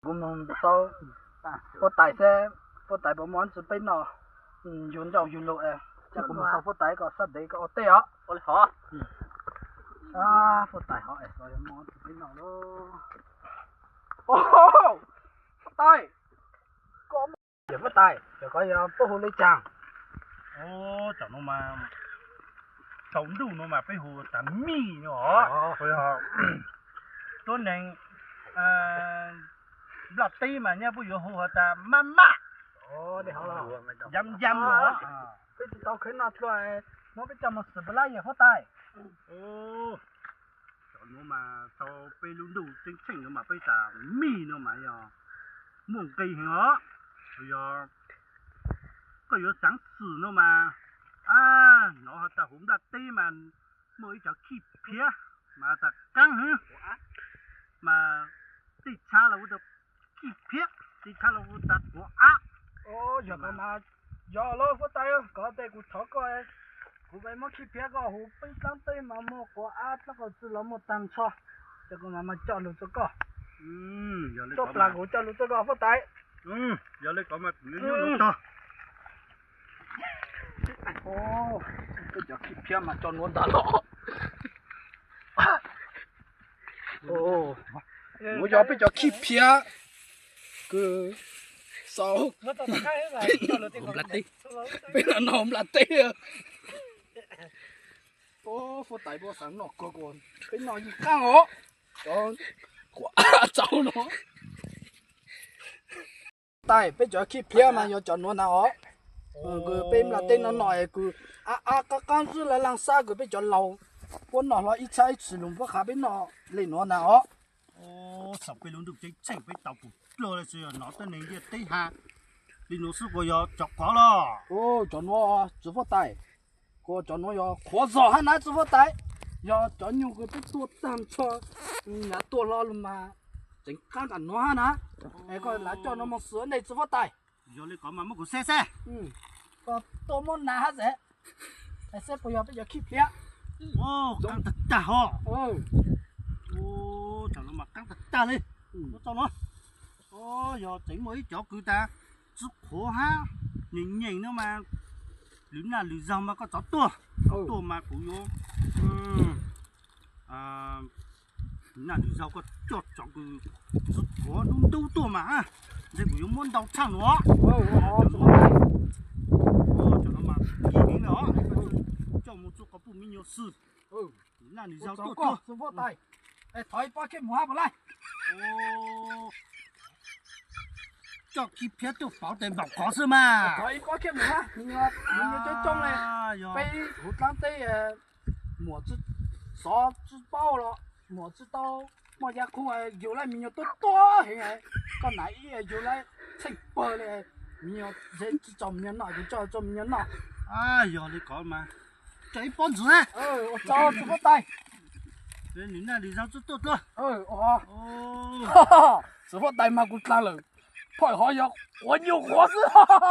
Kuv mus xauj huab tais seb huab tais puas muaj tsi peb noj, yug ncauj yug lug. Kuv mus xauj huab tais kom sab ntev kom ua teb os. Huab tais hov es muaj tsi peb noj lauj. Huab tais, huab tais, cov ko yog puab hu le caag? Tam no mas, tsaus ntuj no mas peb hu tas mij no os. Tuab neeg nplaj teb mas nyaj puab yuav hu has tas maj maj, yam yam no. Peb tsi tau khwv noj dlua, muab peb coj mus xwm puas lab yawm huab tais? Cov nuav mas tau peb lub ntuj ceeb tsheej no mas peb tas mij no mas yog muaj nqis heev os. Yog koj yuav xaav xwm no mas, hnov has tas huv nplaj teb mas muaj ib cov khib phiab mas tas qaab hwv, mas tej tshab los hu tas khib phiab, tej tshab los hu tas quav ab. Yog koj mas, yog lauj huab tais, koj tes kuv thov koj, kuv muab khib phiab koj huv peb dlaab teb mas muaj quav ab dlaab qau txwj los muaj taag nrho, ces koj mas coj lug rua koj. Tso plag kuv coj lug rua koj huab tais. Yog le kov mas kuv yuav nyuaj lug tog. Peb cov khib phiab mas cov nuav ntag los. Nuav yog peb cov khib phiab kws xauj nplaj teb, peb los noj nplaj teb. Huab tais puab xaav noj kawg, peb noj yeej qaab os. Cov quav ab tsaus no. Tais, peb cov khib phiab mas yog cov nuav ntag os. Kws peb nplaj teb noj noj es kws ab ab qaab qaab xwb, laag laag sab kws peb cov laug puab noj hlo ib tshab ib txhis lug puab qha peb noj le nuav ntag os. Xav peb lub ntuj ceeb tsheej peb tau pum dlua le tsi yog hnov tuab neeg ntiaj teb has le nuav xwb kuas yog cov quav los. Cov nuav txiv huab tais, kuas cov nuav yog qhuav zog hab na txiv huab tais. Yog cov nyuj kws peb tua taag nrho, nyav tua hlo lug mas tseem qaab tam nuav hab na. Es koj lav coj nuav moog xwm ne txiv huab tais. Yog le kov mas muab kuv saib saib. Koj tuaj muab nag hab xwb. Es saib puas yog peb cov khib phiab. Qaab tag tag hos. Tam no mas qaab tag tag le. Txauj no, yog tseem muaj ib cov kws tas tsi qhuav hab, nyeem nyeem no mas, lwm naj lwm zaug mas koj rov tuaj, tuaj mas kuv yuav naj lwm zaug koj coj cov kws tsi qhuav ntub ntub tuaj mas, ntshe kuv yuav muab ntau tshaj nuav. Cov no mas ib heev na, coj mus txug qhov puj miv nyuas xwb. Naj lwm zaug tuaj tuaj. Thov ib pob kheej mus hab puas laij? Coj khib phiab tuaj pauv tes npaum qhov xwb mas. Thov ib pob kheej mus hab, miv nyuas coob coob le. Peb huv dlaab teb muam xov tsi paub los muam tsi tau muaj yaj qhu, yug lawm miv nyuas tuaj tuaj heev. Koj nam ib yug lawm tsheej pawg le, miv nyuas ntshe tsi tso miv nyuas noj, kuv tso tso miv nyuas noj. Yog le kov mas, coj ib pob ntxiv na. Ua tsaug txiv huab tais. Nws naj lwm zaug tuaj tuaj tuaj. Txiv huab tais mas kuv dlaag lawm, phoj hov yog quav nyuj qhuav xwb.